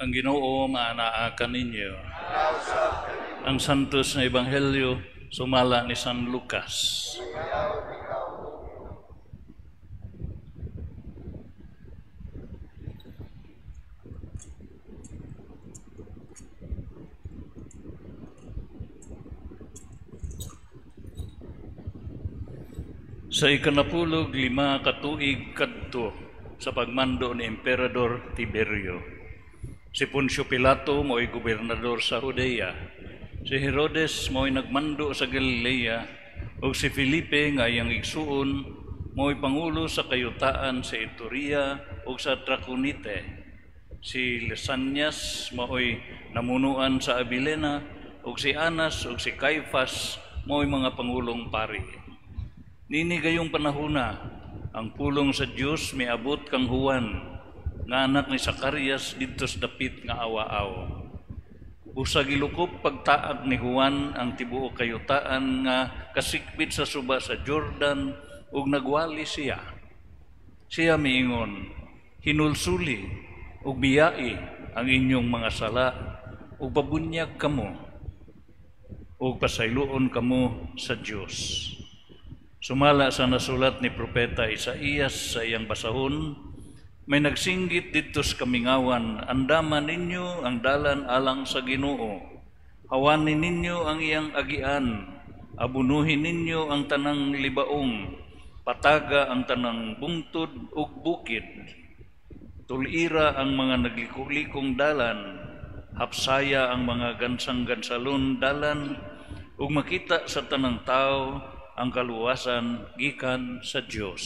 Ang Ginoo maanaa kaninyo. Ang Santos na Ebanghelyo sumala ni San Lucas. Sa 15 ka tuig kadto sa pagmando ni Emperador Tiberio, si Poncio Pilato mo'y gobernador sa Judea, si Herodes mo'y nagmando sa Galilea, ug si Felipe nga iyang igsuon mo'y pangulo sa kayutaan sa Iturea ug sa Traconite. Si Lisanias mo'y namunuan sa Abilena, ug si Anas ug si Caiphas mo'y mga pangulong pari. Nini gayong panahona, ang pulong sa Dios miabot kang Juan, nga anak ni Zacarias didto sa dapit nga awa-aw. Busa gilukop pagtaag ni Juan ang tibuok kayutaan nga kasikbit sa suba sa Jordan ug nagwali siya. Siya miingon, "Hinulsuli ug biyai ang inyong mga sala ug pabunyag kamo ug pasayloon kamo sa Dios." Sumala sa nasulat ni Propeta Isaías sa iyang basahon, may nagsinggit didto sa kamingawan, "Andama ninyo ang dalan alang sa Ginoo. Hawanin ninyo ang iyang agian, abunuhin ninyo ang tanang libaong, pataga ang tanang bungtod ug bukid. Tulira ang mga nagliko-likong dalan, hapsaya ang mga gansang-gansalon dalan, ug makita sa tanang tao ang kaluwasan gikan sa Dios."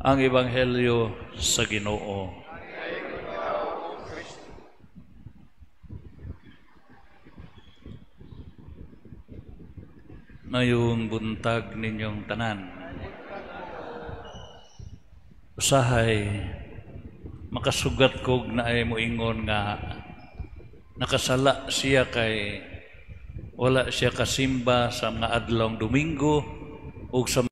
Ang Ebanghelyo sa Ginoo. Mayong buntag ninyong tanan. Usahay makasugat kog naay moingon nga nakasala siya kay wala siya kasimba sa mga adlawng Domingo ug sa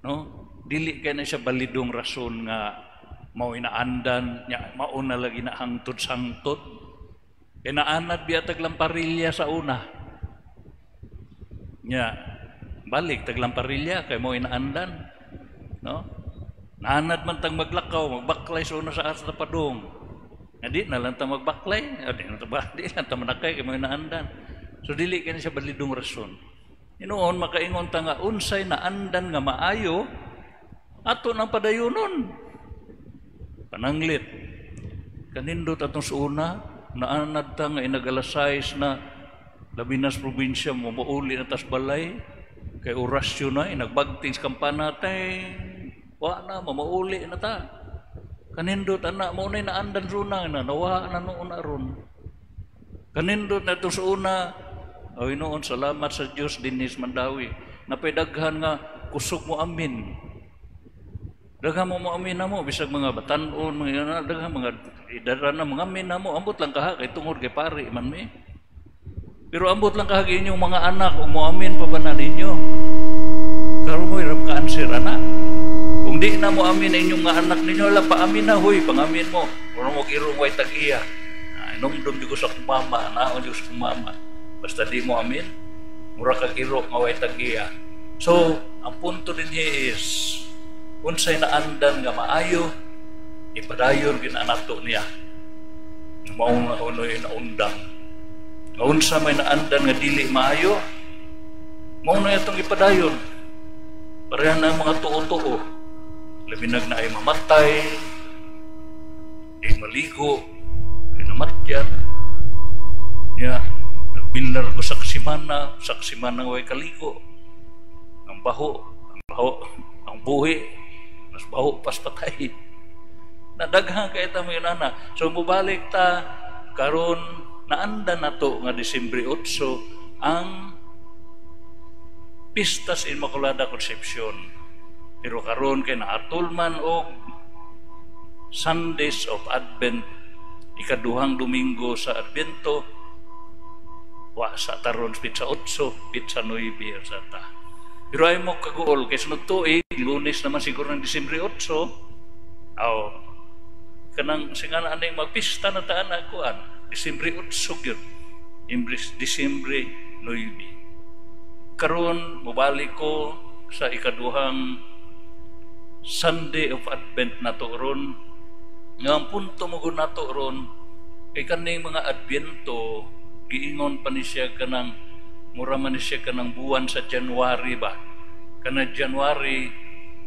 No? Dili kay na siya balidong rason nga mao inaandan nya mao na lagi na hangtod sangtod. Kay naanad biya tag lamparilla sa una. Nya balik tag lamparilla kay mao inaandan. No? Naanad man tang maglakaw, magbaklay sa una sa asa padung. Nga di na lang ta magbaklay, di lang ta manakay kay mao inaandan. So dili kay na siya balidong rason. Hinuon makaingon ta nga unsay naandan nga maayo ato nang padayunon. Pananglit. Kanindot atong suuna, naanad ta nga inag alas 6 na labi na sa probinsya mo mauli na tas balay kay orasyon na inagbagting sa kampana tay wa na mamauli na ta. Kanindot ana mo na naandan suna na nawa na noon aron. Kanindot na ito sa una, o noon salamat sa Dios dinis Mandawi. Napay daghan nga kusog mo amin. Daghan mo amin na mo bisag mga batan-on mga daghan mga idara na mga amin na mo ambot lang kaha kay tungod kay pari man mi. Pero ambot lang kaha inyong mga anak ug moamin pa ba na ninyo? Karon mo irap ka answer ana. Kung di na mo amin inyong mga anak ninyo, ala paamin na huy, pangamin mo. Mura mo girong way tag-iya. Inumdum jud ko sa akong mama, naon jud ko sa akong mama. Basta di mo amin, mura kag iro nga way tag-iya. So, ang punto din is unsay naandan nga maayo, ipadayon ginanato niya. Mao nga unoy naundang. Nga unsa may naandan nga dili maayo, mao na itong ipadayon. Pareha na ang mga tuo-tuo. Labinag na ay mamatay, ay maligo, ay namatyan. Ya, nagbilar ko sa kasimana way kaligo. Ang baho, ang baho, ang buhi, mas baho pas patay. Nadaghang kay ta mo yun, ana. So mubalik ta karon naanda na to nga Disyembre 8 ang Pistas Inmaculada Concepcion. Pero karon kay naatulman og Sundays of Advent, ikaduhang Domingo sa Advento, wa sa taron pitsa 8, pitsa 9 sa ta. Pero ay mo kaguol kay sunod tuig, Lunes naman siguro ng Disyembre 8. Aw kanang singana aning magpista na taan kuan, Disyembre 8 gyud. Disyembre 9. Karon mobalik ko sa ikaduhang Sunday of Advent nato ron. Nga ang punto mo gud nato ron kay kaning mga Adbyento giingon pa ni siya kanang mura man ni siya kanang buwan sa January ba. Kana January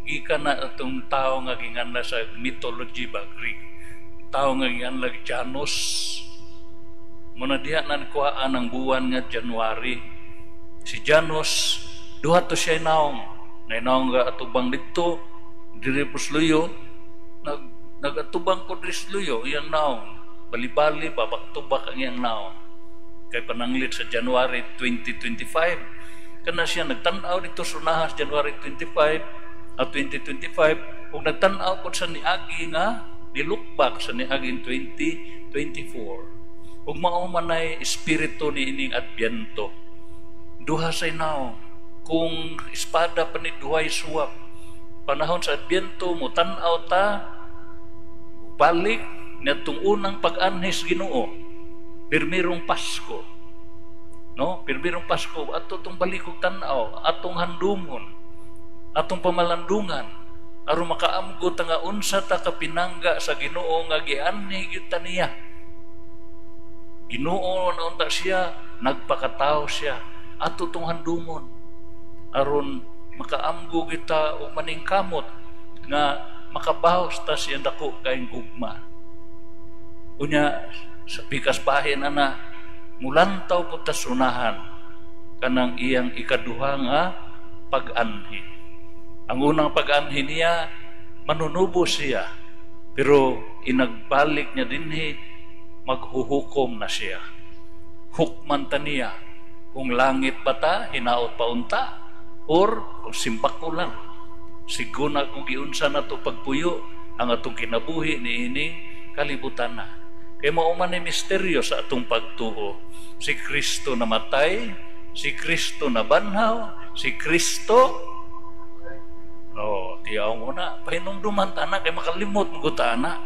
gikan na atong tao nga ginganla sa mythology ba, Greek. Tao nga ginganla Janus. Muna diha nan kuhaan ang buwan nga January. Si Janus duha to siya naong. Nainaong nga atubang didto diri pusluyo, nagatubang ko diri sluyo iyang naong. Bali-bali babaktubak ang iyang naong. Kay pananglit sa January 2025 kana siya nagtan-aw dito sa unahas January 25 at 2025 ug nagtan-aw pod sa niagi nga nilukbak sa niaging 2024. Ug mao man ay espiritu ni ining Adbyento. Duha say naong, kung espada pa ni duhay suwap. Panahon sa Adbyento mo tan-aw ta balik niadtong unang pag-anhis Ginoo, pirmirong Pasko. No, pirmirong Pasko ato tong balik og tan-aw, atong handumon, atong pamalandungan aron makaamgo ta nga unsa ta ka pinangga sa Ginoo nga gianhi gyud ta niya. Ginoo na unta siya, nagpakatawo siya, ato tong handumon aron makaamgo kita og maningkamot nga makabawas ta siyang dako kayong gugma. Unya sa pikas bahin ana mulantaw pud ta sunahan kanang iyang ikaduha nga pag-anhi. Ang unang pag-anhi niya manunubo siya, pero inagbalik niya dinhi maghuhukom na siya. Hukman ta niya kung langit ba ta, hinaot pa unta, or kung simbako lang. Siguna kung giunsa na to pagpuyo ang atong kinabuhi niini kalibutan na. Kay mao man ni misteryo sa atong pagtuo. Si Kristo namatay, si Kristo nabanhaw, si Kristo no, Tiyaw mo na, pahinumduman ta na, kay makalimot mo ta na.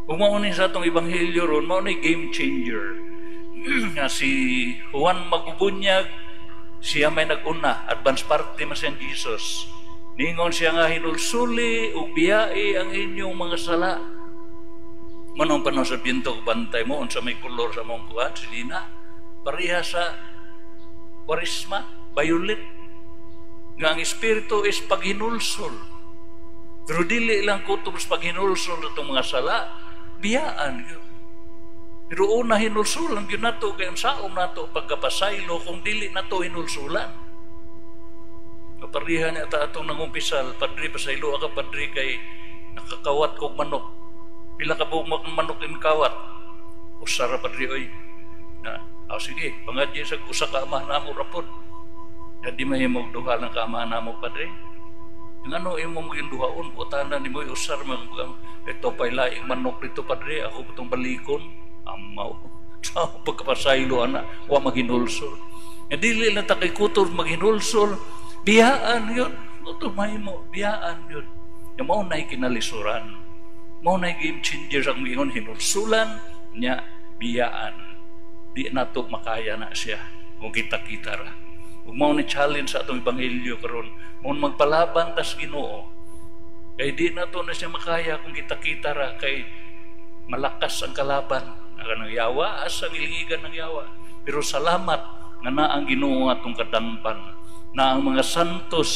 Ug mao ni sa atong ebanghelyo ron, mao ni game changer. Nga si Juan magbubunyag, siya may nag-una, advance party man siyang Jesus. Ningon siya nga hinulsuli ug biyai ang inyong mga sala. Manong panahon sa binto bantay mo unsa may kolor sa mong kuan silina. Pareha sa Kwaresma, violet. Nga ang espiritu is paghinulsol. Pero dili lang kutob sa paghinulsol atong mga sala, biyaan gyud. Pero una hinulsulan gyud nato kay unsaon nato pagkapasaylo kung dili nato hinulsulan. Kapariha niya ta atong nangumpisal, "Padre, pasaylo ka, padre, kay nakakawat kog manok." "Pila ka buok manok imong kawat?" "Usa ra, padre oy." Na, "Ah, sige, pangadyo sa usa ka Ama Namo rapod." "Ya di mahimong duha lang ka Ama Namo, padre." "Ngano imo maging duhaon? Butanan nimo usar man." "Ito pa'y laing manok dito, padre, ako itong balikon." Amaw. Sa pagkapasaylo ana, wa maghinulsol. Nga dili lang ta kay kutob maghinulsol, biyaan yun. Ito mahimo, biyaan yun. Yung mao na'y kinalisuran. Mao na'y game changer ang ingon hinulsulan niya biyaan. Di nato makaya na siya kung kita-kita ra. Ug mao ni challenge sa atong ebanghelyo karon, mao magpalaban tas Ginoo. Kay di nato na siya makaya kung kita-kita ra kay malakas ang kalaban. Ang yawa, as ang ilingigan ng yawa. Pero salamat nga naa ang Ginoo atong kadangpan, na ang mga santos,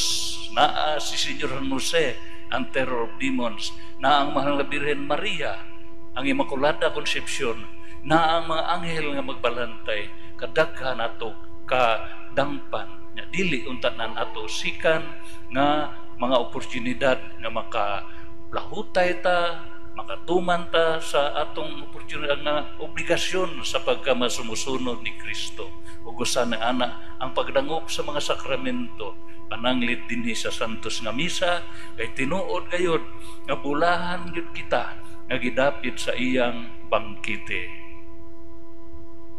naa si Senyor San Jose, ang terror of demons, na ang Mahal na Birhen Maria, ang Immaculada Concepcion, na ang mga anghel nga magbalantay, kadaghan ato kadangpan. Nya dili unta nan ato sikan nga mga oportunidad nga makalahutay ta, makatuman ta sa atong oportunidad nga obligasyon sa pagkamasumusunod ni Kristo. Ug usa na ana ang pagdangop sa mga sakramento, pananglit dinhi sa Santos nga Misa, kay tinuod gayud nga bulahan gyud kita nga gidapit sa iyang bangkite.